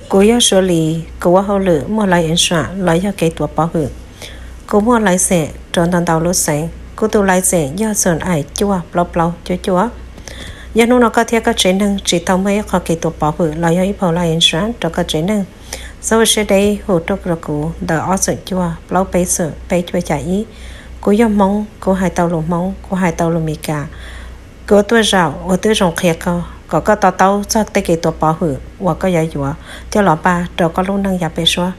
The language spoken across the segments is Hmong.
Kuv yog Suav Lis, kuv ua hauj lwm muaj life insurance los yog kev tuav pov hwm. Kuv muaj license rau ntau ntau lub xeev. Kuv tus license yog xoo ais cuaj plaub plaub cuaj cuaj. Yog hnub no koj thiab koj tsev neeg tsis tau muaj ib qho kev tuav pov hwm los yog ib phau life insurance rau koj tsev neeg, xav ua siab deb hu tuaj rau kuv ntawm ob xoom cuaj plaub peb xoom peb cuaj xya ib. Kuv yog Hmoob, kuv hais tau lus Hmoob, kuv hais tau lus Meskas. Kuv tuaj zaum uas twb zoo qhia koj kom koj to taub txog tej kev tuav pov hwm uas koj yuav yuav coj los npaj rau koj lub neej yav pem suab.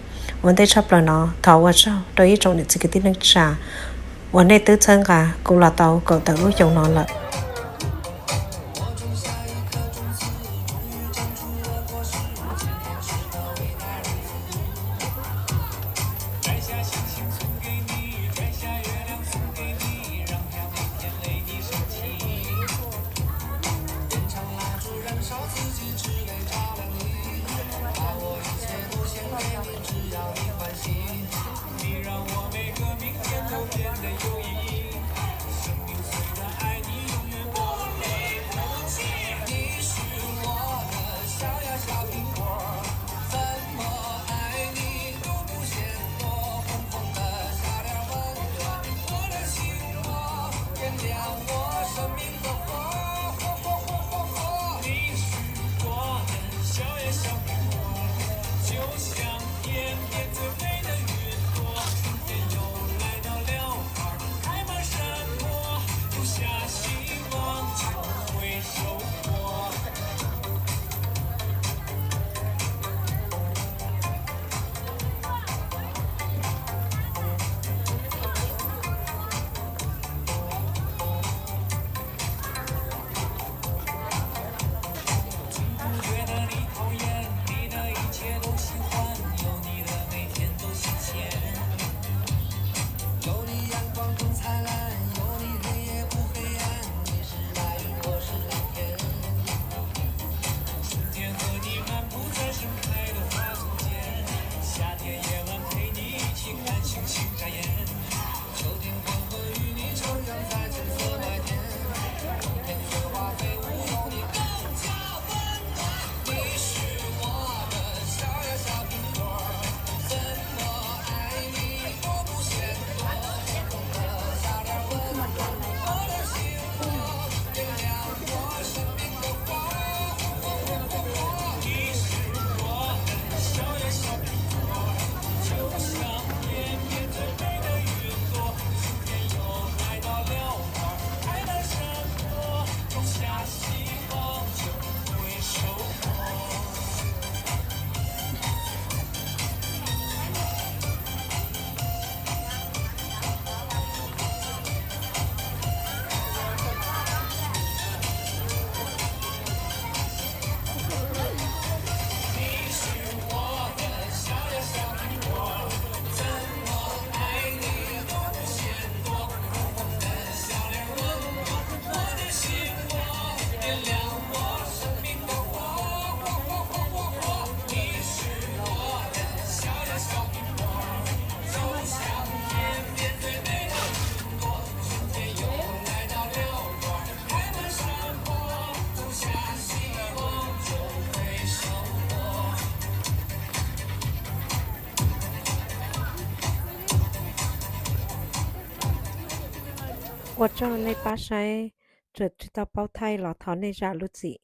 Ua ntej tshaj plaws no thov ua tsaug rau ib tsoom niam txiv kwv tij neej tsa uas nej twb txhawb nqa kuv los tau kaum tawm lub xyoo no lawm. Ua tsaug nej pab saib, txawm tsis tau paub thaij los thov nej zam lub txim.